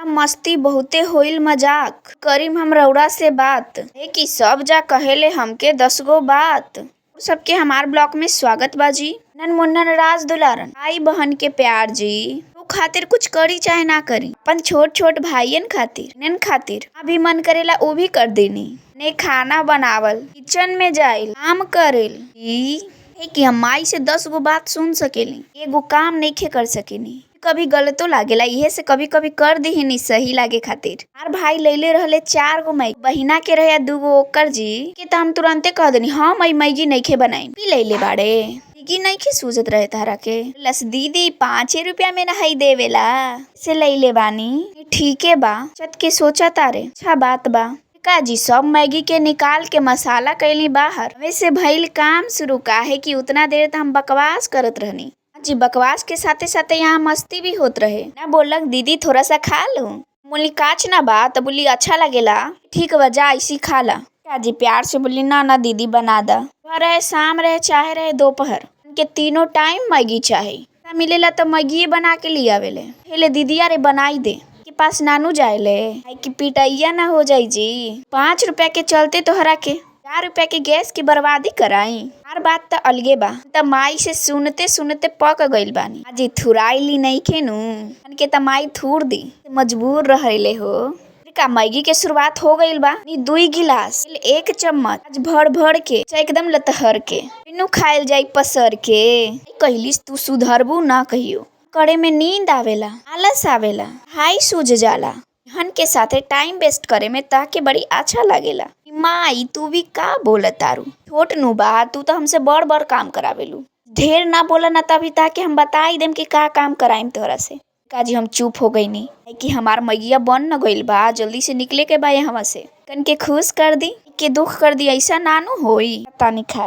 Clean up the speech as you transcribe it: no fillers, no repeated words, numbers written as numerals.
मस्ती बहुते होइल मजाक करीम हम रउरा से बात हे कि सब जा कहेले हमके 10 गो बात। सबके हमार ब्लॉग में स्वागत बा जी। नन मुन्नन राज दुलारन भाई बहन के प्यार जी। उ खातिर कुछ करी चाहे ना करी, अपन छोट छोट भाईयन खातिर नन खातिर अभी मन करेला उ भी कर देनी। ने खाना बनावल, किचन में जाइल, काम करेल ई कि हम माई से 10 गो बात सुन सकेली, एगो काम नइखे कर सकेनी। कभी गलतो लागेला, इहे से कभी कभी कर दिहिनी सही लागे खातिर। हमार भाई लैले रहले चार गो मैगी, बहिना के रहे दूगो ओकर जी के त हम तुरंते कह देनी हम ई मैगी नइखे बनाई। पी लैले बाड़े मैगी नइखे सूझत रहे तहरा के। लस दीदी 5 रुपया में नहाई देवेला से लैले बानी, ठीके बा चत के सोचा तारे, अच्छा बात बा। का जी सब मैगी के निकाल के मसाला कैली बाहर वैसे भइल काम शुरू, काहे कि उतना देर त हम बकवास करत रहनी जी। बकवास के साथे साथे यहाँ मस्ती भी होत रहे ना। बोलक दीदी थोड़ा सा खा लूं, बोली काच ना बा त बोली अच्छा लागेला, ठीक बा जा ऐसी खा ला। का जी प्यार से बोली ना ना दीदी बना दा। सुबह रहे, शाम रहे, चाहे रहे दोपहर के, तीनों टाइम मैगी चाही ना मिलेला त मैगी बना के ले आवेले। हेले दीदी अरे बनाई दे के पास नानू जाएले कि पिटैया ना हो जाई जी। 5 रुपया के चलते तोहरा के 4 रुपया के गैस के बर्बादी कराई। हर बात त अलगे बा, त माई से सुनते सुनते पक गइल बानी जी। थुराइली नइखे नु के त माई थूर दी, मजबूर रहेले हो। का मैगी के शुरुआत हो गइल बा नी, दुई गिलास 1 चम्मच आज भर भर के एकदम लतहर के इनु खाइल जाई पसर के। कहलिस तू सुधरबू ना कहियो। करे में नींद आवेला, आलस आवेला, हाई सूझ जाला। हन के साथे टाइम वेस्ट करे में ताके बड़ी अच्छा लागेला। माई तू भी का बोलत तारू, छोट नु बा तू त हमसे बड़ बड़ काम करावेलू। ढेर ना बोला ना तभी ताके हम बताई देम कि का काम कराइम तोहरा से। काजी हम चुप हो गईनी कि हमार मैगिया बन न गइल बा, जल्दी से निकले के बा यहाँ से। कन के खुश कर दी के दुख कर दी, ऐसा नानू होई तानी खा।